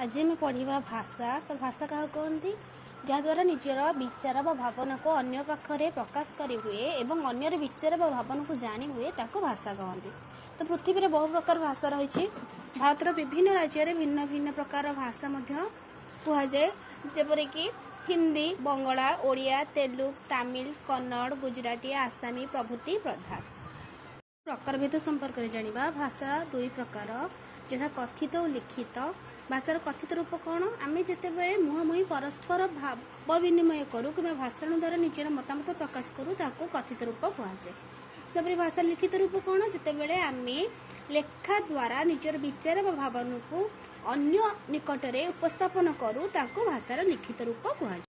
ଆଜି ଆମେ ପଢ଼ିବା ଭାଷା। ତ ଭାଷା କାହାକୁ କହନ୍ତି? ଯାହାଦ୍ୱାରା ନିଜର ବିଚାର ବା ଭାବନାକୁ ଅନ୍ୟ ପାଖରେ ପ୍ରକାଶ କରି ହୁଏ ଏବଂ ଅନ୍ୟର ବିଚାର ବା ଭାବନାକୁ ଜାଣି ହୁଏ, ତାକୁ ଭାଷା କହନ୍ତି। ତ ପୃଥିବୀରେ ବହୁ ପ୍ରକାର ଭାଷା ରହିଛି। ଭାରତର ବିଭିନ୍ନ ରାଜ୍ୟରେ ଭିନ୍ନ ଭିନ୍ନ ପ୍ରକାର ଭାଷା ମଧ୍ୟ କୁହାଯାଏ, ଯେପରିକି ହିନ୍ଦୀ, ବଙ୍ଗଳା, ଓଡ଼ିଆ, ତେଲୁଗୁ, ତାମିଲ, କନ୍ନଡ଼, ଗୁଜୁରାଟୀ, ଆସାମୀ ପ୍ରଭୃତି ପ୍ରଧାନ। ପ୍ରକାରଭେଦ ସମ୍ପର୍କରେ ଜାଣିବା। ଭାଷା ଦୁଇ ପ୍ରକାର, ଯଥା କଥିତ ଓ ଲିଖିତ। ଭାଷାର କଥିତ ରୂପ କ'ଣ? ଆମେ ଯେତେବେଳେ ମୁହାଁମୁହିଁ ପରସ୍ପର ଭାବ ବିନିମୟ କରୁ କିମ୍ବା ଭାଷଣ ଦ୍ୱାରା ନିଜର ମତାମତ ପ୍ରକାଶ କରୁ, ତାକୁ କଥିତ ରୂପ କୁହାଯାଏ। ସେପରି ଭାଷାର ଲିଖିତ ରୂପ କ'ଣ? ଯେତେବେଳେ ଆମେ ଲେଖା ଦ୍ୱାରା ନିଜର ବିଚାର ବା ଭାବନାକୁ ଅନ୍ୟ ନିକଟରେ ଉପସ୍ଥାପନ କରୁ, ତାକୁ ଭାଷାର ଲିଖିତ ରୂପ କୁହାଯାଏ।